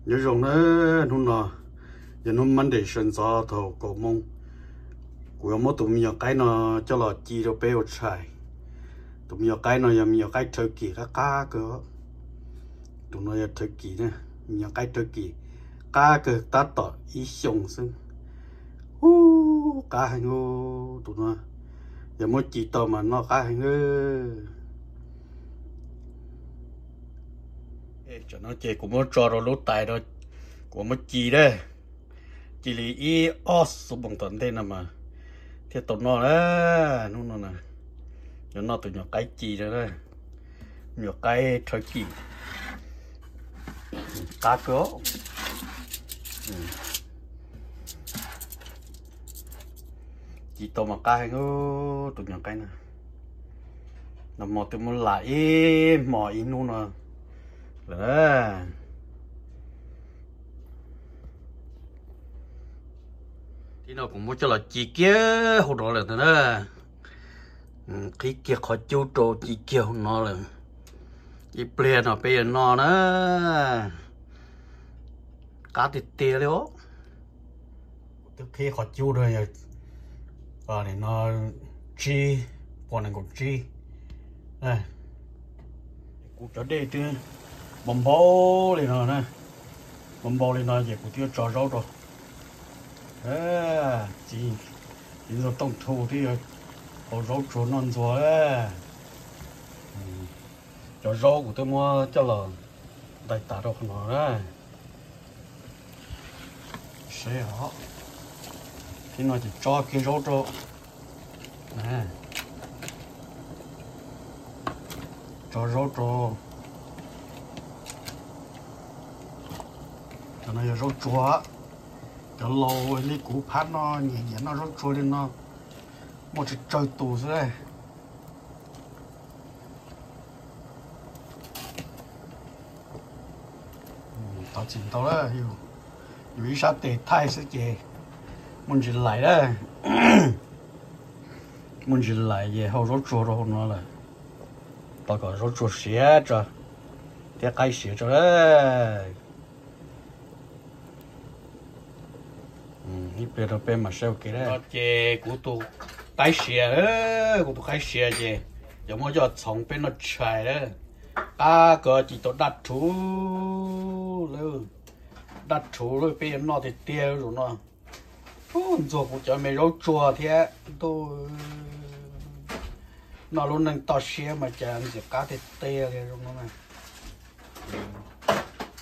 Nyob zoo na, hnub no yog hnub Monday sawv ntxov thaum kaum moos, kuv yuav muab tus me nyuam qaib no coj los ci rau peb ua tshais. Tus me nyuam qaib no yog me nyuam qaib turkey qab qab kawg. Tus no yog turkey na, me nyuam qaib turkey qab kawg tab tom ib xyoos xwb. Ub, qab heev ub, tus no yog muab ci tau mas noj qab heev. Tam no ces kuv muab tso rau lub tais, kuv muab ci na, ci li ib ob xuab moos tom ntej no mas thiaj tau noj na. Hnub no na, yuav noj tus nyuam qaib ci na, nyuam qaib turkey qab kawg. Ci tau mas qab heev tus nyuam qaib na. Nag hmo twb muab lam ib hmos ib hnub no lawm. Tib no kuv muab coj los ci kiag hauv no lawm ntag na. Qhib kiag qhov cub rau ci kiag hauv no lawm. Ib pliag no peb yuav noj na. Qab tiag tiag li os. Kuv twb qhib qhov cub rau, no tsib puas nees nkaum tsib. Kuv cov dej twb npau npau li no na, npau npau li no ces kuv twb yuav tso zaub rau. Txiv ntxuag tooj thu twb yuav hau zaub tsuag noj ntxuag. Cov zaub kuv twb muab coj los ntais tas rau qhov no na. Seb os, tib no ces tso kiag zaub rau. Tso zaub rau. Cov no yog zaub tsuag. Cov laus li kuv phab no nyiam nyiam noj zaub tsuag li no, muaj tsawg tsawg tus xwb. Thov txim ntau lawm, yus ib sab tes thaij xwb ces muaj ntsis lais lawm. Muaj ntsis lais ces hau zaub tsuag rau hauv no lawm, tos kom zaub tsuag siav tso thiab qaib siav tso. Ib pliag rau peb mam saib ua ke na. Ces kuv tus qaib siav, kuv tus qaib siav ces yuav muab coj txhoov peb noj tshais na. Qab kawg, ci tau daj rhuv lawm, daj rhuv lawm, peb yuav noj tiag tiag zaum no. Ub, ntxuag kuv cov me zaub tsuag thiab ntuj, noj lub neej toj siab mas cas ntxim qab tiag tiag li zoo no.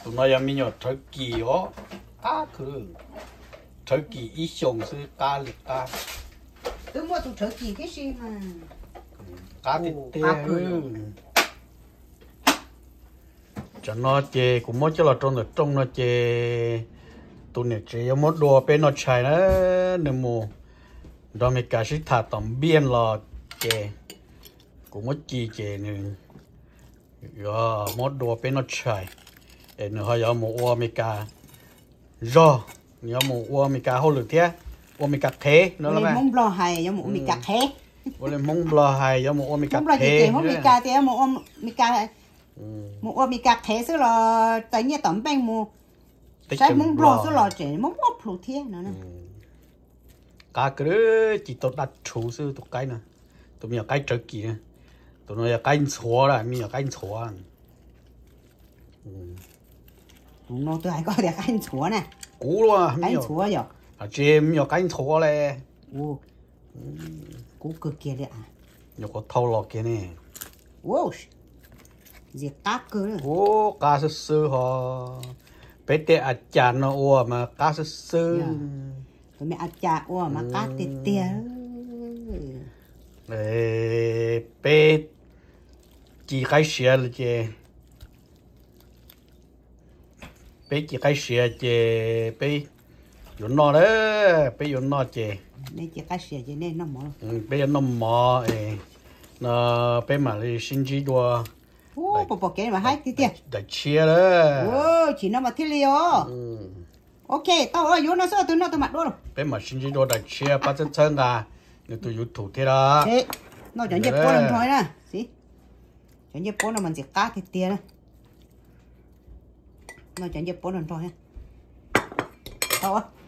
Tus no yog me nyuam rhawv kis os, qab kawg, rhawv kis ib xyoos xwb qab li qab. Twb muaj tus rhawv kis tib si mas qab tiag tiag. Tam no ces kuv muab coj los rau ntawm rooj no ces tus niam tsev yuav muab dua peb noj tshais na, nws mus nrog Amelikas sib tham tom npiaj los ces kuv muab ci ces nws yuav muab dua peb noj tshais, es nws ho yuav mus ua Amelikas zog, nws yuav mus ua Amelikas hauj lwm thiab ua Amelikas qhev no. Hmoob Nplog hais yuav mus ua Amelikas qhev. Ua li Hmoob Nplog hais yuav mus ua Amelikas qhev. Hmoob Nplog tias mus ua Amelikas, mus ua Amelikas qhev xwb los txais nyiaj tom npeej mus saib Hmoob Nplog xwb los tseem muaj muaj plhus thiab no. Qab kawg, ci tau daj rhuv xwb tus qaib no, tus me nyuam qaib rhawv kis na. Tus no yog qaib ntxhuav, me nyuam qaib ntxhuav. Tus no twb hais koj tias qaib ntxhuav na. Kuv, qaib ntxhuav yog, tsis me nyuam qaib ntxhuav li. Kub kawg kiag li. Nyuam qhuav thau los kiag ne. Ntxim qab kawg. Ub, qab xwb xwb ho. Peb tej a cas no ua mas qab xwb xwb. Tus me a cas ua mas qab tiag tiag. Peb ci qaib siav ces, peb ci qaib siav ces peb yuav noj lawm, peb yuav noj ces, peb yuav noj mov no peb mam li sib ntsib dua daim tshiab lawm. Chim no mas thiaj li os. Ok, tau, yuav no xwb, tus no tus mam dua los. Peb mam sib ntsib dua daim tshiab, pab txhawb txhawb nqa nws tus YouTube thiab os. Noj cov ncej puab no nrog na. Cov ncej puab no mas ntxim qab tiag tiag na. No cov ncej puab nrog nrog thiab. Tau.